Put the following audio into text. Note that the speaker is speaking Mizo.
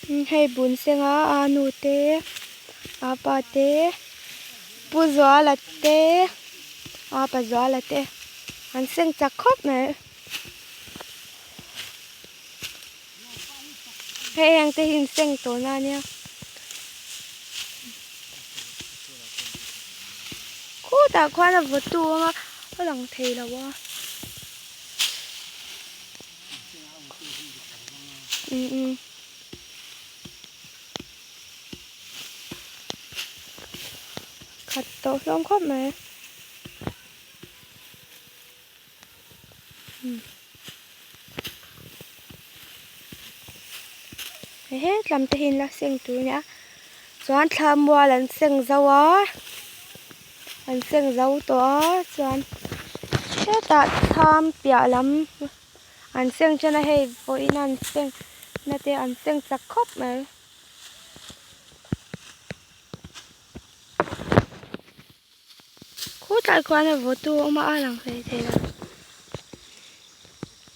Hei bun senga a nu te a pa te pu Zuala te a pa Zuala te an seng chak khawp mai. Hei heng te hi in seng tawhna a nia. Khutah khuan a vawtu a awm a a lang thei lo a. Umm khat tawh hlawm khawp mai. He tlam te hi an la seng tur a nia chuan thla mual an seng zo a an seng zo tawh a chuan hetah thlam piah lam an seng then a hei vawiin an seng na te an seng chak khawp mai. Khutlai khuan a vawtu a awm a a lang hlei thei lo.